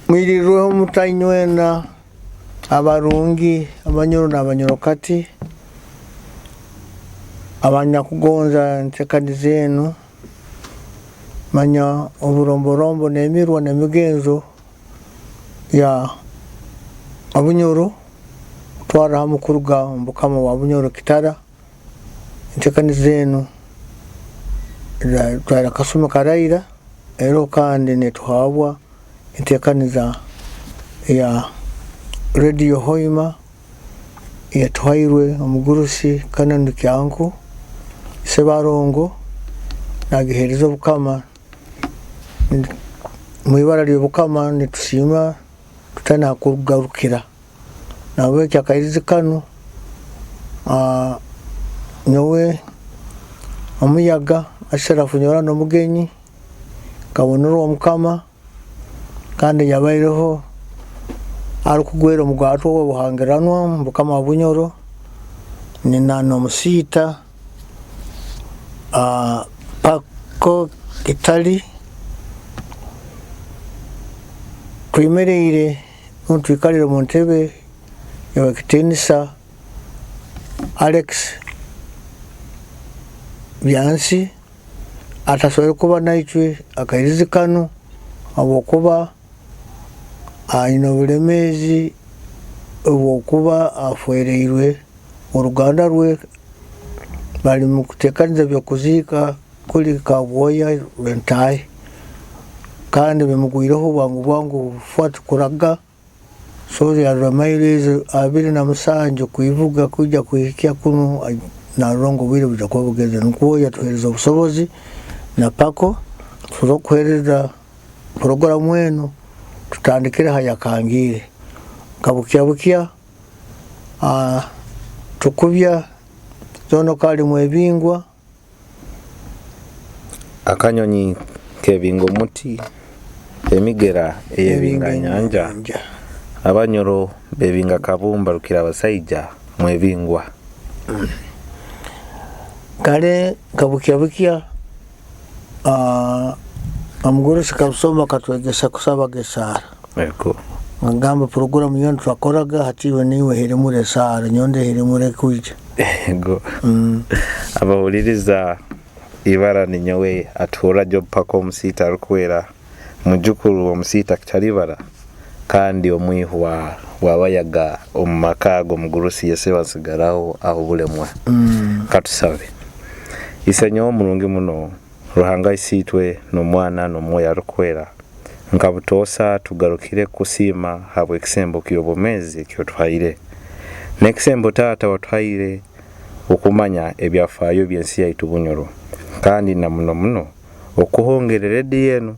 Mwirirweho muta inywena abarungi, Abanyoro n'Abanyorokati abanyakugonza entekaniza enu, manya oburomborombo n'emirwa n'emigenzo ya Obunyoro kutwarra hamu kuruga omu bukama bwa Bunyoro Kitara. Entekaniza enu etwara akasumi karaira eroho kandi netuhabwa entekaniza ya Radio Hoima eyatuhairwe omugurusi Canon Kyanku Ssebarongo nagihereza Obukama. Mwibara ry'Obukama nitusiima tutaine hakugarukira. Nahabweki akairizi kanu nyowe Omuyaga Ashraf Nyorana Omugenyi nkabonera Omukama kandi yabaireho arikugwera omugwatwa ow'obuhangiranwa omu Bukama bwa Bunyoro, nyina n'omusiita Paco Kitali. Twemeriire rundi twikalire omu ntebe y'owekitiinisa Alex Byansi atasoboire kuba naitwe akairizi kanu habwokuba aine obulemeezi obwokuba afwereirwe oruganda rwe bali mukuteekaniza eby'okuziika kuli Kabwoya Rwentaahi kandi bimugwireho bwangu bwangu obufuha tikuraga so yarora mailo ezi 27 kwivuga kwija kwihikya kunu narora ngu obwire bwija kuba bugenzere nukwo yatuhereza obusobozi na pako tusobole kuhereza puroguramu enu tutandikire ha yakangiire nka bukya bukya tukubya zoona okaba mwebingwa. Akanyonyi kebinga omuti, emigera eyebinga nyanja, Abanyoro bebinga kabumba Rukirabasaija mwebingwa. Kare nka bukya bukya omugurusi Kabusombe akatwegesa kusabaga esaara. Nagamba puroguramu yoona twakoraga hati iwe niiwe ehirimura esaara nyowe ndehirimura ekwija. Ego. Abahuliriza ibara ninyowe Atuhurra Job Paka Omusiita Arukwera, mujukuru w'Omusiita Kitalibara kandi omwihwa w'Abayaga omu maka g'omugurusi Yeseba Nsigaraho aho Bulemwa. Katusabe. Isenyowe omurungi muno, Ruhanga Isiitwe n'Omwana n'Omwoyo Arukwera, nka butoosa tugarukire kukusiima habw'ekisembo ky'obwomeezi eki otuhaire. N'ekisembo Taata watuhaire okumanya ebyafaayo by'ensi yaitu Bunyoro kandi na muno muno okuhongera rediyo enu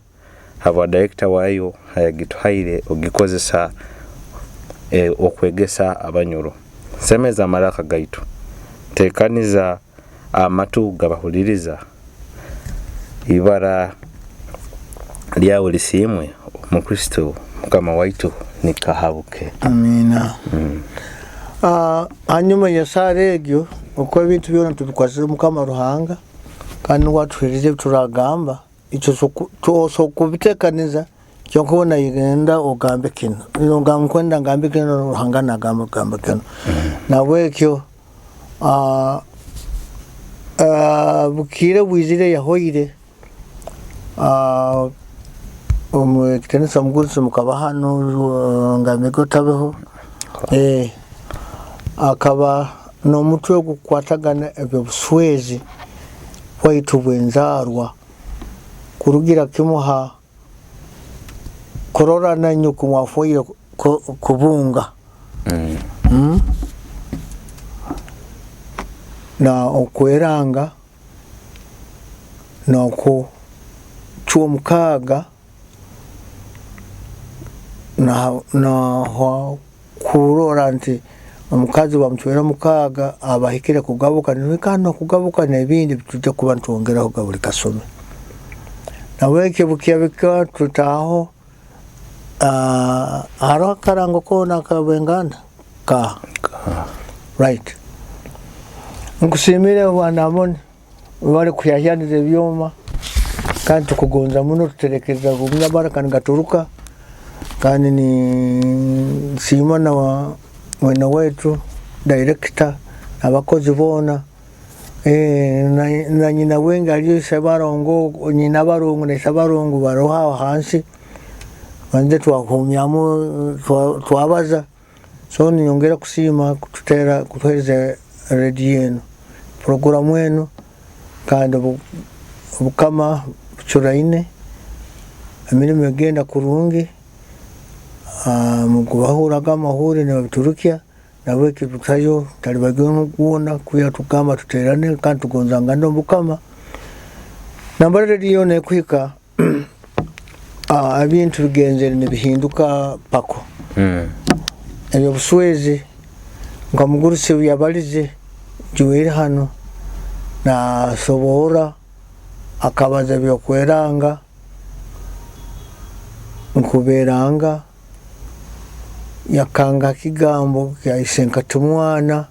habwa dayirekita waayo ayagituhaire ogikozesa okwegesa Abanyoro. Semeza amaraka gaitu, tekaniza amatu gabahuliriza, ibara lyawe lisiimwe omu Kristo Mukama waitu nikahabuke. Amiina. Hanyuma y'esaara egyo, oku ebintu byona tubikwasize Mukama Ruhanga kandi nuwe atuhereze ebi turagamba, itwe tosobora kubitekaniza kyonka we nayenda ogambe kinu, nogamba nkwenda ngambe kinu, Ruhanga nagamba ogambe kinu. Nahabwekyo bukiire bwizire yahoire, omu ekitinisa omugurusi mukaba hanu Ngamige otabeho, akaba n'omutwe ogukukwatagana eby'obuswezi bwaitu bw'enzaarwa kurugira kimu ha kurora nainywe oku mwafwaire kubunga na okweranga n'okucwa omukaaga kurora nti omukazi bamucwera omukaaga aba ahikire kugabuka kandi n'okugabuka n'ebindi ebitwija kuba nitwongeraho buli kasumi. Nahabweki bukya tutaaho haroho akarango koona ak'ab'enganda? Ka. Right. Nkusiimire Bwana Amoni webale kuhyahyaniza ebyoma. Kandi tukugonza muno, tuterekereza kurungi amaraka nigaturuka. Kandi ninsiima na mwene waitu director n'abakozi boona, na nyina wenge aliyo Isabarongo, nyina Barongo na Isabarongo baroho aho hansi, banze twahumyamu twabaza. So ninyongera kusiima kututeera kutuheereza rediyo enu, puroguramu enu, kandi obukama bucuraine, emirimo egenda kurungi, mukubahurraga amahurre nibabiturukya, nahabweki tutayo talibagimu gwona kwiha tugamba tuterane kandi tugonzangane omu bukama. Nambere rediyo enu ekuhika, ebintu bigenzere nibihinduka pako. Ebyobuswezi nka mugurusi obu yabalize Joel hanu nasoborra akabaza ebyokweranga, nkuberanga yakanga ha kigambo kya isenkati mwana,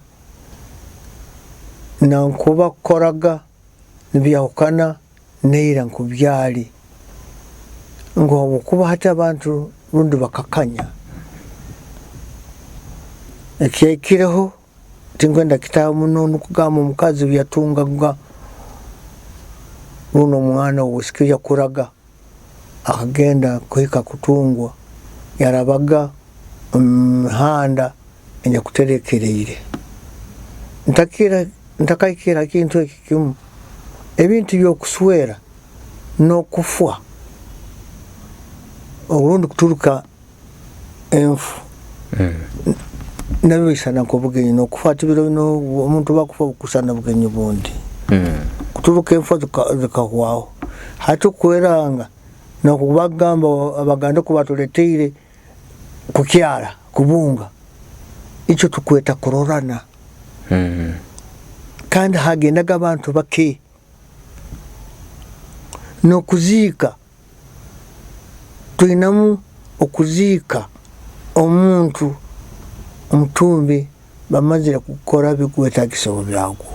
nankuba kukoraga nibyahukana neira nkubyali, ngu habwokuba hati abantu rundi bakakanya. Ekyahikireho tinkwenda kukitaaha muno nukugamba omukazi obu yatungaga rundi omwana ow'obwisiki yakuraga akagenda kuhika kutungwa, yarabaga omu mihanda enyakuterekereire. Ntakahikire ha kintu eki kimu, ebintu by'okuswera n'okufwa obundi kuturuka enfu nabyo bisana nk'obugenyi n'okufa hati biro binu omuntu obu akufa bukusana bugenyi bundi, kuturuka enfu zikahwaho. Hati okweranga nokubagamba abaganda oku batuletiire kukyara, kubunga, nikyo tukweta kurorana kandi hagendaga abantu bake. N'okuziika, twinamu okuziika omuntu omutumbi bamazire kukora ebikwetagisa byagwo.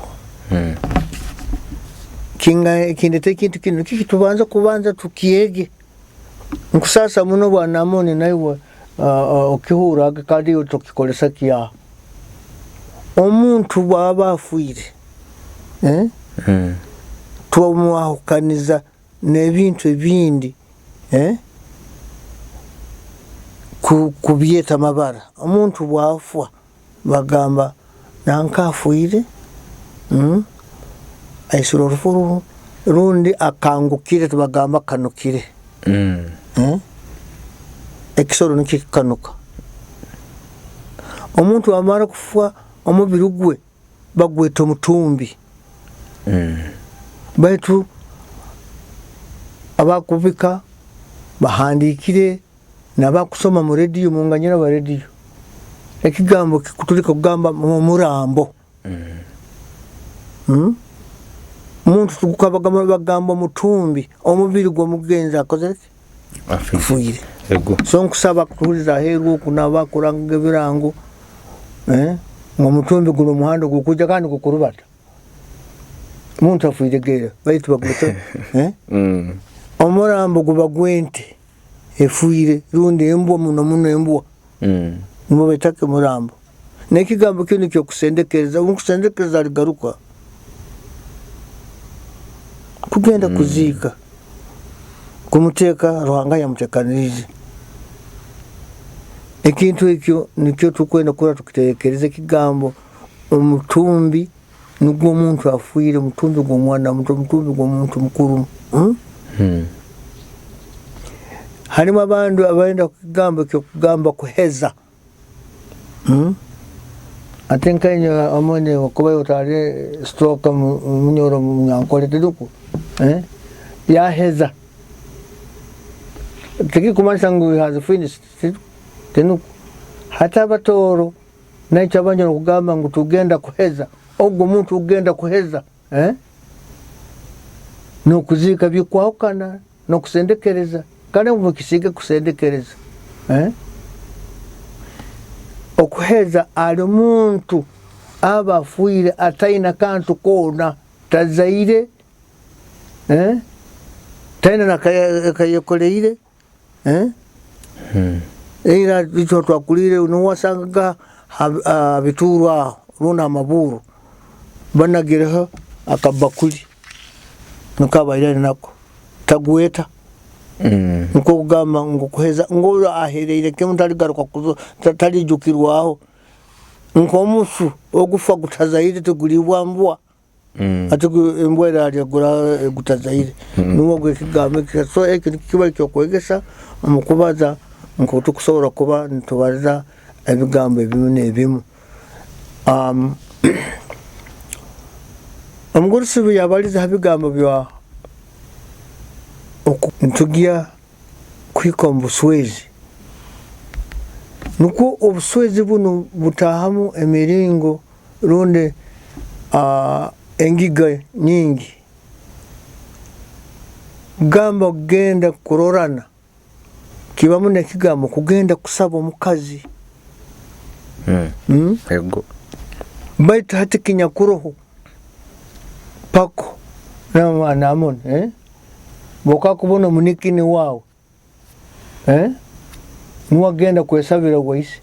Kindeta ekintu kinu nikyo tubanza kubanza tukyege. Nkusaasa muno bwana Amoni naiwe okihurraga kandi iwe tokikolesa ki aho. Omuntu bwaba afwire, twamwahukaniza n'ebintu ebindi kubyeta amabara. Omuntu bwafwa bagamba nanka afwire, aisire orufu rundi akangukire tibagamba akanukire. Ekisoro nikyo kikanuka. Omuntu amara kufwa omubiri gwe bagweta omutumbi, baitu abakubika bahandikire nabakusoma mu rediyo munganyira aba rediyo, ekigambo kikuturika kugamba omurambo. Omuntu bagamba omutumbi, omubiri gw'omugenzi akozire ki? Afiire. So nkusaba kutuhuriza aheeru oku nabakuranga ebirango ngu omutumbi guri omuhanda ogurikwija kandi gukurubata. Omuntu afiire geera baitu bagweta omurambo guba gw'ente efiire rundi embwa muno muno embwa nibwo beeta ki omurambo. N'ekigambo kinu ky'okusendekereza, obu nkusendekereza aligaruka kugenda kuziika, kumuteeka Ruhanga yamuteekaniriize. Ekintu ekyo nikyo turukwenda kurora tukiteekereza ekigambo omutumbi nugwo omuntu afiire, omutumbi gw'omwana muto, omutumbi gw'omuntu mukuru. Harumu abandi abarenda ekigambo eky'okugamba kuheza. Ate nkainye omwene okuba otware stroke omunyoro omunyankore tirikwo yaheza tikikumanyisa ngu he has finished tinukwo. Hati abatooro naitwe abanyoro kugamba ngu tugenda kuheza, ogu omuntu ogenda kuheza nokuziika bikwahukana nokusendekereza kare ngu mukisiige kusendekereza. Okuheza ali muntu aba afwire ataine kantu koona, tazaire. Taina nakayekoleire, eh? Era itwe twakuliire niwasangaga ha bituuro aho rundi ha mabuuro banagireho akabakuli niko abaire nako tagweta. Nikwo kugamba ngu kuheza ngu ogu ahereire kimu taligaruka talijukirwaho nk'omufu ogufa gutazaire tigulibwa mbwa. Hati embwa erarya gutazaire nubwo ogwo ekigambo eki. So eki nikiba ekyokwegesa omu kubaza nkoku tukusobora kuba nitubaza ebigambo ebimu n'ebimu. Omugurusi obu yabalize ha bigambo bya nitugya kuhika omu buswezi, nukwo obuswezi bunu butaahamu emiringo rundi engiga nyingi. Kugamba kugenda kurorana, kibamu nekigambo kugenda kusaba omukazi. Ego. Baitu hati kinyakuroho pako namoni, eh? Bwokakubona omunikini wawe, eh? Nuwe agenda kwesabira waise.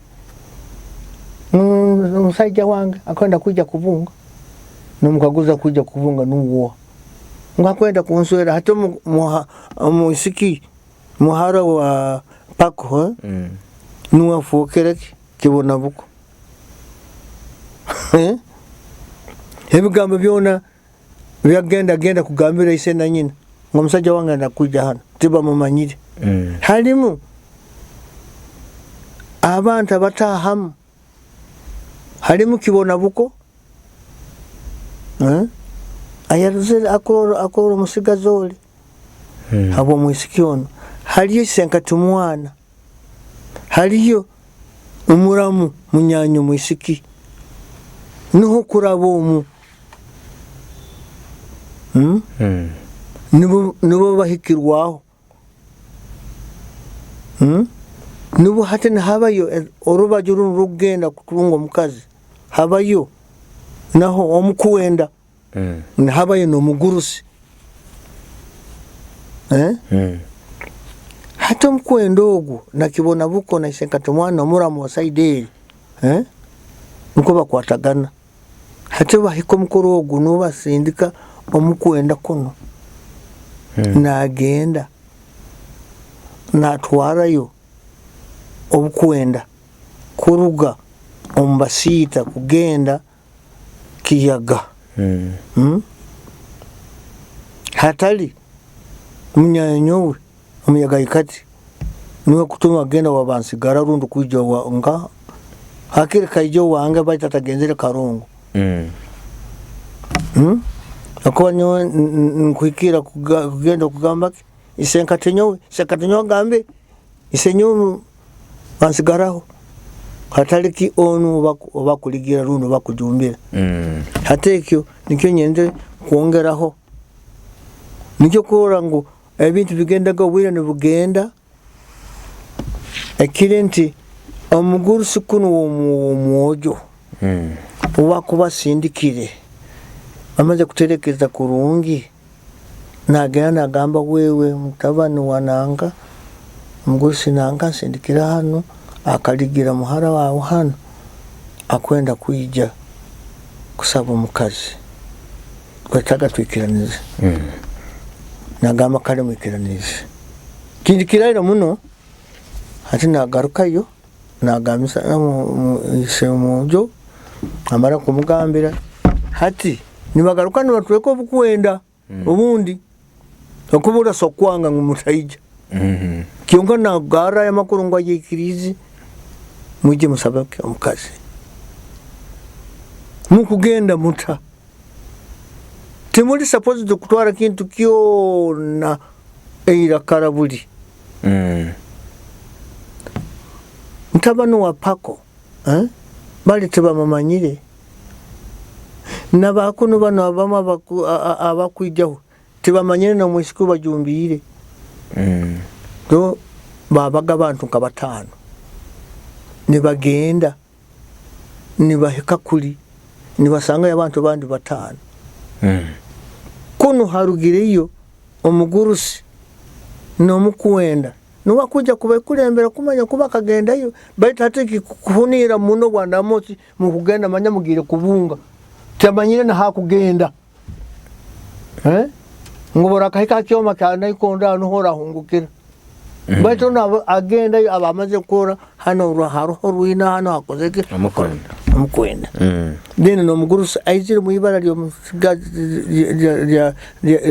Omusaija wange akwenda kwija kubunga, nomukaguza kwija kubunga nuwe ngu akwenda kunswera. Hati omwisiki muhara wa pako, eh? Nuwe afuukire ki kibonabuko. Eh? Ebigambo byona byagenda genda kugambira ise na nyina ngu omusaija wange enda kwija hanu, tibamumanyire. Halimu abantu abatahamu, halimu kibonabuko, eh? Ayarozere akurora omusigazi oli habw'omwisiki onu. Haliyo isenkati mwana, haliyo omuramu munyanya omwisiki, nuho kuraba omu. Nibo bahikirwaho. Nubwo hati nihabayo orubaju runu rukugenda kutunga omukazi, habayo naho omukwenda, nihabayo n'omugurusi. Eh? Hati omukwenda ogu nakibona buko na isenkati mwana omuramu wa saidi eri, eh? Nukwo bakwatagana. Hati bahika omukoro ogu nubasindika omukwenda kuno. Nagenda natwarayo obukwenda kuruga omu basiita kugenda Kiyaga. Hatali munyanyowe omuyaga ikati niwe kutuma kugenda wabansigara rundi kwija nka hakiri kaija owange baitu atagenzere Karongo. Akuba nyowe nkuhikira kugenda kugamba ki isenkati nyowe, isenkati nyowe agambe ise nyowe bansigaraho hatali ki onu obakuligira rundi obakujumbira. Hati ekyo nikyo nyende kwongeraho, nikyo kurora ngu ebintu bigendaga obwire nibugenda, ekiri nti omugurusi kunu w'omwojo owakuba asindikire amaze kuterekeza kurungi, nagenda nagamba wewe mutabani wa nanka, omugurusi nanka ansindikire hanu, akaligira muhara wawe hanu, akwenda kwija kusaba omukazi, twetaga twikiranize. Nagamba kale mwikiranize. Kintu kiraire muno, hati nagarukayo, nagambisa ise omwojo, amara kumugambira, hati nibagaruka nibatweka obukwenda obundi, okubura sokwanga ngu mutaija. Kyonka nagarrayo amakuru ngu ayaikiriize, mwije musabe omukazi. Mukugenda muta? Timuli supposed kutwara kintu kyona eirakara buli. Mutabani wa Pako, eh? Bali tibamumanyire. Nabakunu bano abamu abakwijaho tibamanyire n'omwisiki bajumbiire. Babaga abantu nka batano. Nibagenda, nibahika kuli, nibasangayo abantu bandi batano. Kunu harugireyo omugurusi. N'omukwenda nuwe akwija kubekulembera kumanya kuba akagendayo, baitu hati kikuhuniira muno bwana Amosi mukugenda manya mugiire kubunga, tamanyire na hakugenda. Ngu orakahika ha kyoma kya Naikondo aho nuho orahungukira. Baitu onu agendayo aba amazire kurora hanu haroho orwina, hanu hakozire ki? Omukwenda. Omukwenda. Then n'omugurusi aizire mu ibara ly'omusigazi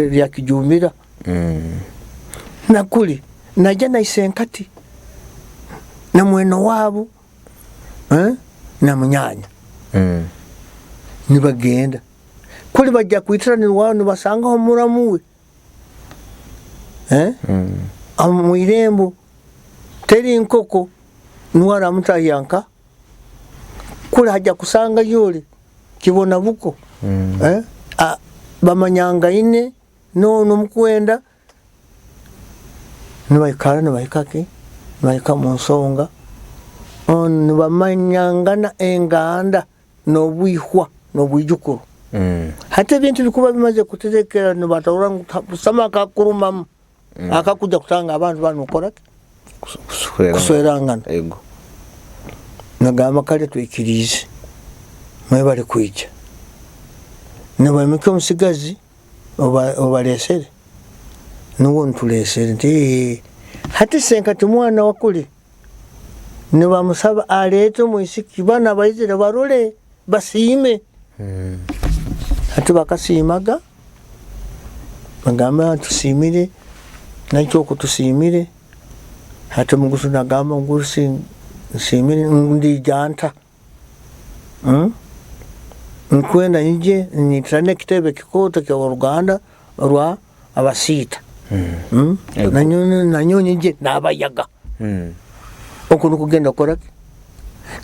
lya Kijumbira. Nakuli naija na isenkati na mwene waabo na munyaanya nibagenda. Kuli baija kwitiranirwaho nibasangaho muramu we omu irembo, teri nkoko nuwe aramutahya nka kuli haija kusangayo oli kibona buko, bamanyangaine n'onu omukwenda nibaikara nibahika ki? Nibahika omu nsonga, nibamanyangana enganda n'obwihwa n'obwijukuru. Hati ebintu bikuba bimaze kuterekera nibatarora ngu busama akakurumamu akakuja kutanga abantu banu kukora ki? Kuswerangana. Ego. Nagamba kale twikiriize mwebale kwija. Nibaimuka omusigazi obalesere nuwe ntulesere nti ee. Hati senkati mwana wakuli nibamusaba aleete omwisiki banu abaizire barole basiime. Hati bakasiimaga bagamba tusiimire naitwe oku tusiimire. Hati omugurusi nagamba omugurusi nsiimire ndiija nta? Nkwenda nyije nyitirane ekitebe ekikooto eky'aboruganda rwa Abasiita, nanyowe nyije n'Abayaga. Oku nikugenda kukora ki?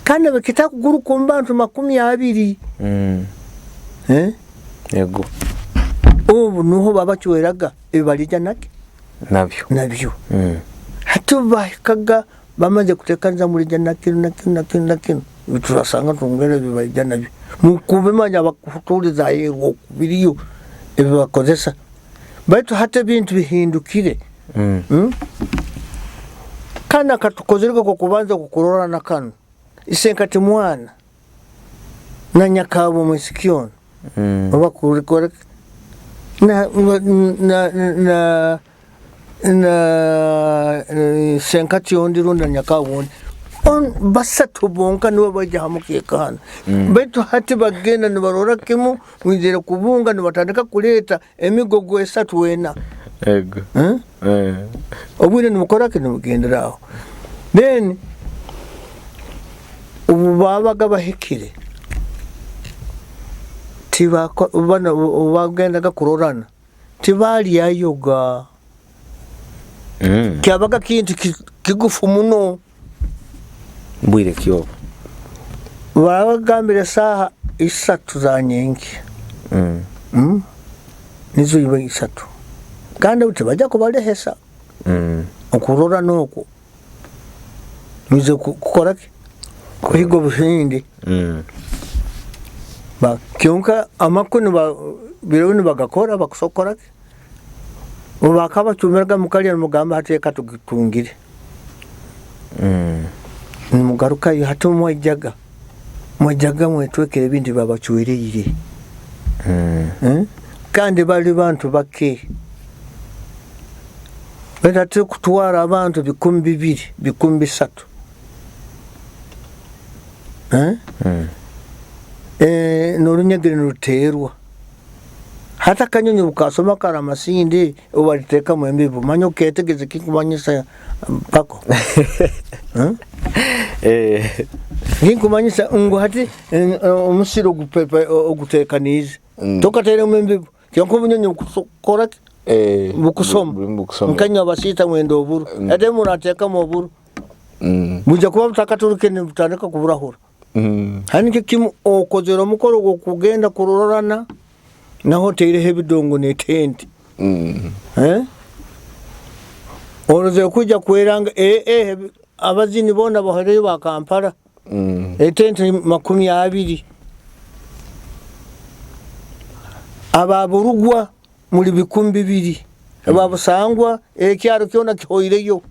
Kandi kitakuguruka omu bantu 20. Ego. Obu nuho babacweraga ebi baliija naki? Nabyo. Nabyo. Hati obu bahikaga bamaze kutekaniza muliija na kinu na kinu na kinu na kinu, turasanga twongere ebi baija nabyo. Mukubimanya bakutuliza aheeru oku biriyo ebi bakozesa. Baitu hati ebintu bihindukire. Kanu akatukozerege k'okubanza kukurora na kanu, isenkati mwana na nyakaabo omwisiki onu oba kukora ki na senkati ondi rundi na nyakaabo ondi, basatu bonka nibo baija ha mukeeka hanu. Baitu hati bagenda nibarora kimu, mwizire kubunga nibatandika kuleeta emigogo esatu ena. Ego. Obwire nibukora ki? Nibugendera aho. Then obu babaga bahikire, obu bagendaga kurorana, tibalyayoga. Kyabaga kintu kigufu muno. Bwire ki obu? Babagambira esaaha 3 za nyenkya. Nizo iba 3. Kandi tibajya kubalehesa. Okurorana okwo. Nizo kukora ki? Kuhiga obuhindi. Kyonka amakwe biro nibagakora bakusokora ki? Obu bakabacumiraga mukalya nimugamba hati eka tugitungire. Nimugarukayo hati mwaijaga. Mwaijaga mwetwekere ebintu ebibabacwereire. Kandi bali bantu bake. Baitu hati kutwara abantu 2000, 3000. N'orunyegere niruteerwa. Hati akanyonyi obu kasoma kara amasindi obu baliteekamu embibo, manya okeetegeze ekinkumanyisa mpako. Ekinkumanyisa ngu hati omusiri oguteekaniize, tokateiremu embibo, kyonka obunyonyi bukukora ki? Bukusoma. Nkainywe Abasiita mwenda oburo, hati murateekamu oburo, bwija kuba butakaturukire nibutandika kuburahura. Hati nikyo kimu okozere omukoro gw'okugenda kurorana naho otaireho ebidongo n'etenti. Orozere kwija kweranga abazini boona bahoireyo ba Kampala, etenti 20. Aba Burugwa muli 2000. Babusangwa ekyaro kyona kihoireyo.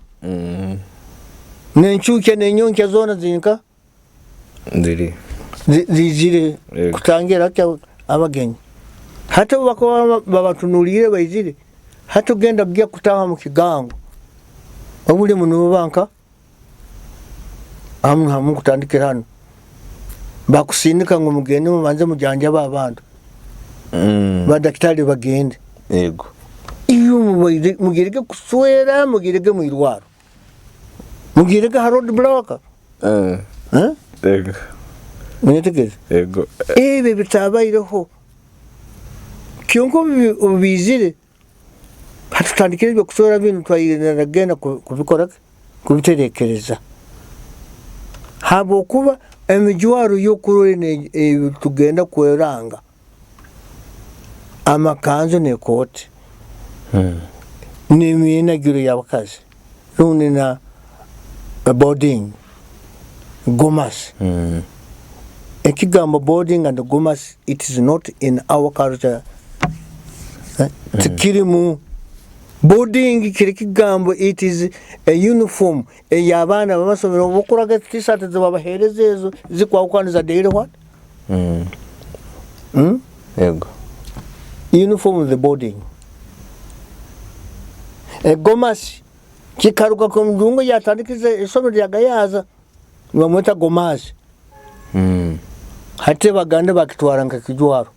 N'encuukya n'enyonkya zoona zinka Ziri. Ziizire Yego. Kutangira ki abagenyi. Hati obu bakuba babatunuliire baizire, hati ogenda kugya kutaaha mu kigango, obulemu nibuba nka hamu hamu kutandikira hanu. Bakusindika ngu mugende mubanze mujanjabe abantu. Badakitari bagende. Yego. Iwe mugirege kuswera, mugirege mu irwaro. Mugirege ha road block. Eh? Yego. Mwetegereza? Yego. Ebyo bitabaireho. Kyonka obu biizire, hatutandikire ebyokuswera binu twayenda kubikora ki? Kubiterekereza. Habwokuba emijwaro y'okurora eno tugenda kweranga, amakanzu n'ekooti, n'emyenagiro y'abakazi rundi na boarding, gomasi. Ekigambo boarding and gomasi it is not in our culture, tikirimu. Boarding kiri kigambo it is a uniform ey'abaana b'amasomero obu okuraga t-shirt zibabaheereza ezo zikwahukana za daily what? Mm? Yego. Uniform the boarding. Egomasi kikaruga ku mujungu yatandikize isomero rya Gayaza nibamweta gomasi. Hati Abaganda bakitwara nka kijwaro.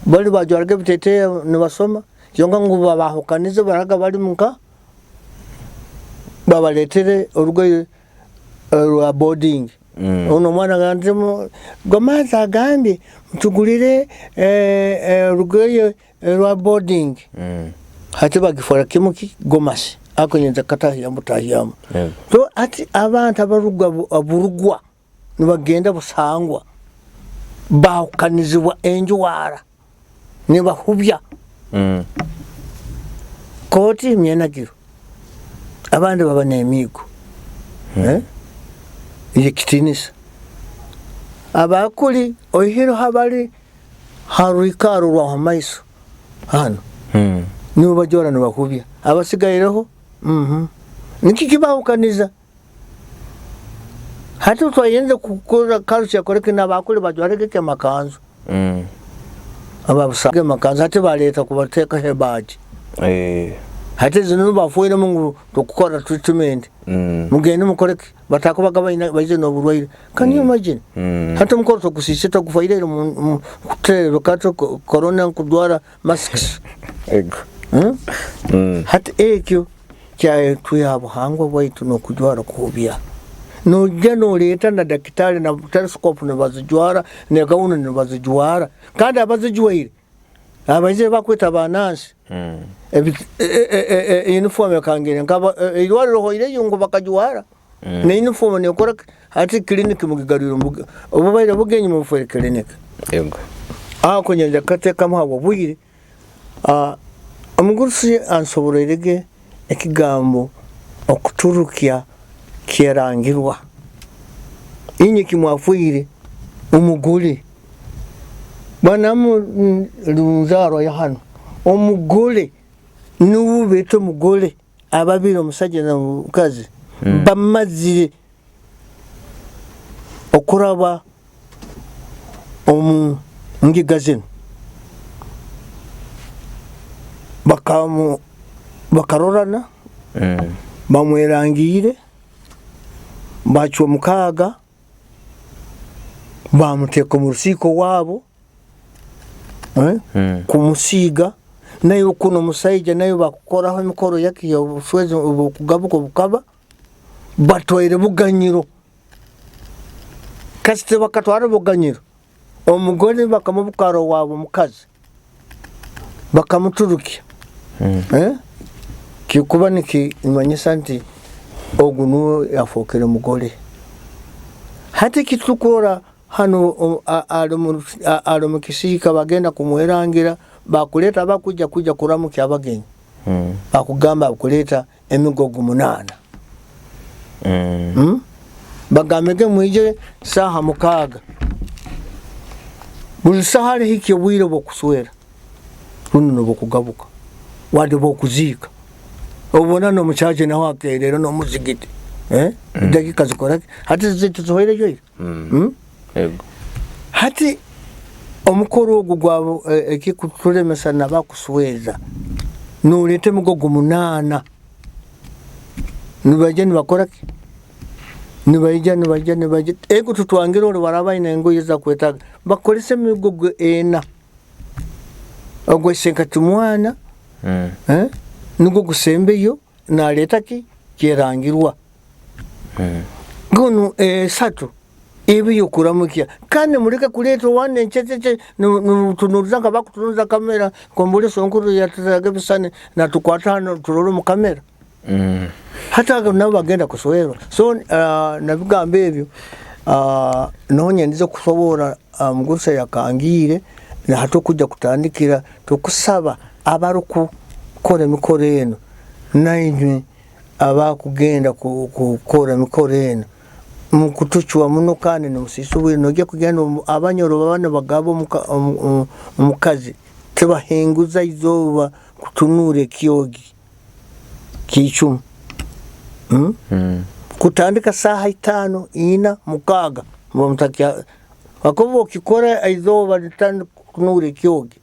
Bali bajwaraga ebiteteeya nibasoma kyonka ngu babahukanize baraga bari nka babaletere orugoye rwa boarding. Onu omwana agambye gomasi agambye mutugurire orugoye rwa boarding. Hati bagifora kimu ki gomasi ako nyinza kukatahyamu tahyamu. Yego. So hati abantu abaruga burugwa nibagenda busangwa bahukanizibwa enjwara nibahubya kooti emyenagiro abandi baba n'emiigo ey'ekitiinisa. Abakuli oihireho abali ha rwikaro rwa h'amaiso hanu nibo bajwara nibahubya, abasigaireho nikyo kibahukaniza. Hati obu twayenze kukora culture koreka n'abakuli bajwarege ki amakanzu. Ababusaga amakanzu hati baleeta kubateekaho ebaagi. Hati zinu bafoiremu ngu tukukora treatment. Mugende mukore ki? Batakubaga baine baije n'oburwaire. Can you imagine? Hati omukoro togusiisire togufoire kuteebeka corona nkujwara masks. Yego. Hati ekyo kyatwiha ha buhangwa bwaitu n'okujwara kuhubya. Noija noreeta na dakitaari na telescope nibazijwara na gawuni nibazijwara kandi abazijwaire abaizire bakweta ba nurse uniform ekangire nkaba eirwariro hoireyo ngu bakajwara na uniform nekora ki hati clinic mugigarwire obubaire bugenyi mubufwire clinic. Yego. Ako nyenda kukateekamu habw'obwire. Omugurusi ansoboroire ge ekigambo okuturukya kyerangirwa. Inywe kimwafoire omugole, banamu runzaarwa ya hanu, omugole nuwe beeta omugole, ababiri omusaija n'omukazi bamazire okuraba omu ngiga zinu bakarorana, bamwerangiire, bacwa omukaaga, bamuteeka omu rusiika owaabo kumusiiga, naiwe kunu omusaija naiwe bakukoraho emikoro y'obuswezi obukugabuka obukaba. Batwaire buganyiro. Kasita bakatwara buganyiro, omugore bakamubukara owaabo omukazi, bakamuturukya. Kikuba nikimanyisa nti ogu nuwe yafookere mugore. Hati eki turukurora hanu ali omu kisiika bagenda kumwerangira, bakuleeta abakwija kwija kuramukya abagenyi, bakugamba bakuleeta emigogo munaana. Bagambege mwije saaha 6. Buli saaha alihikya obwire obw'okuswera rundi n'obw'okugabuka. Wadde bokuziika obona n'omukyaki naho akerera n'omuzigiti, eh? Edakika zikoraki hati zituzihoireyo ira. Yego. Hati omukoro ogu gwa ekikutulemesa nabakusweza noleta emigogo 8 nibaija nibakoraki, nibaija nibaija nibaija ego tutwangire ori baraba aine engoye zakwetaga bakoresa emigogo 4 ogwo senkati mwana, nigwo gusembeyo naleta ki kyerangirwa. Gunu 3 ebi yokuramukya kandi mureke kuleta wane nchecheche nutunuza nka bakutunuza kamera kombule sonkuru yaturaga ebisane natukwata hano turore mu kamera. Hata nabo bagenda kuswerwa. So nabigamba ebyo, nonya ndize kusobora mugurusa yakangire na hatukuja kutandikira tukusaba abarukukora emikoro eno nainywe abakugenda kukora emikoro eno mukutuchwa muno kandi nimusisa obwire nojya kugenda abanyoro babana bagaba omukazi tibahinguza izooba kutunura ekyogi kiicumu. Kutandika saaha 5, 4, 6 muba mutakya akoba okikora izooba litandika kutunura ekyogi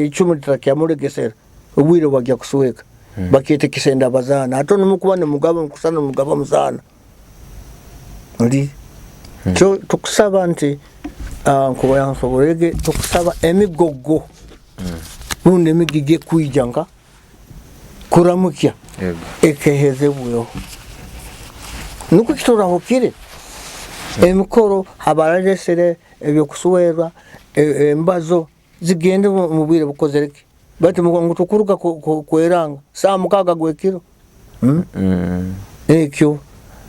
icumu litakyamulegesera obwire bwajya kusweka. Bakete kisenda bazana ato nimukuba nimugaba mukusana mugaba muzana ndi. So tukusaba nti nkuba yansoborege tukusaba emigogo rundi emigigi kwija nka kuramukya ekehezebweho nuko kiturahukire emikoro abaralesere ebyokuswerwa embazo zigende mu bwire bukozereke bati ngu tukuruga kweranga saa 6 gwekiro. Ekyo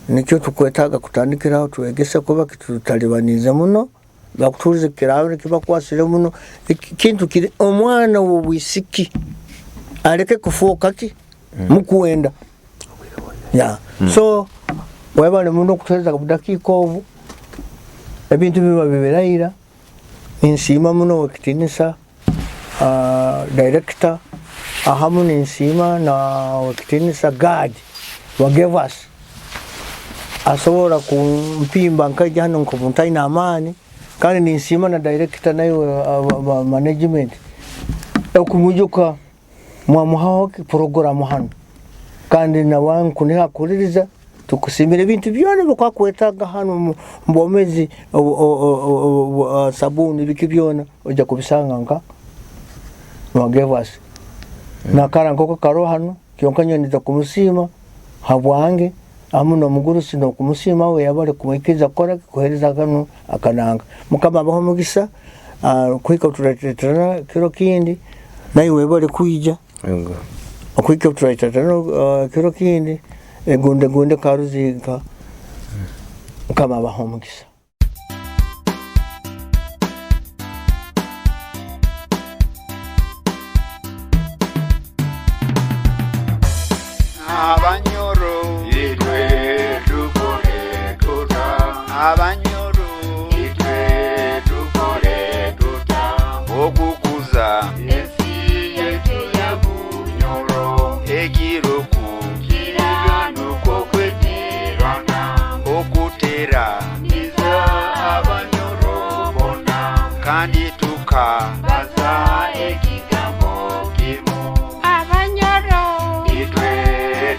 nikyo tukwetaaga kutandikiraho twegese kuba kitutalibanize muno bakutulize kirabire kibakwasire muno kintu kiri omwana w'obwisiki aleke kufuuka ki mukwenda. So webale muno kutuhereza budakiika obu ebintu biba biberaira ninsiima muno wekitinisa director ahamu ninsiima na wekitinisa guard wa gave us asobola kumpimba nkaija hano nk'omuntu aine amaani kandi ninsiima na director nayo management okumujuka mwamuhaho programu hano kandi nawe nkuniha kuhuliriza tukusimira ebintu byona ebikwakwetaaga hano mu bwomezi sabuni biki byona ojja kubisanga nka mwagevasi nakara nkoko karo hano kyonka nyowe nija kumusiima habwange amu n'omugurusi n'okumusiima we yabale kumwikiriza kukora kuheereza kano akananga. Mukama abaho omugisa kuhika turateerana kiro kindi naye webale kwija okuhika turateerana kiro kindi egunde gunde karuzinka. Mukama abaho omugisa. Abanyoro itwe tukore tuta, abanyoro itwe tukore tuta, okukuza ensi yetu ya Bunyoro, ekiroku kiranuko kwetirana, okutera niza abanyoro bona, kandi tukabaza ekigambo kimu. Abanyoro itwe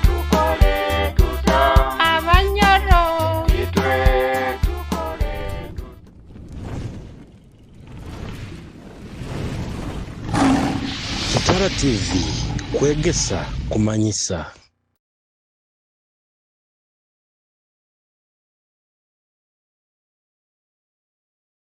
tukore tuta, abanyoro itwe tukore tuta. Kitara TV kwegesa kumanyisa.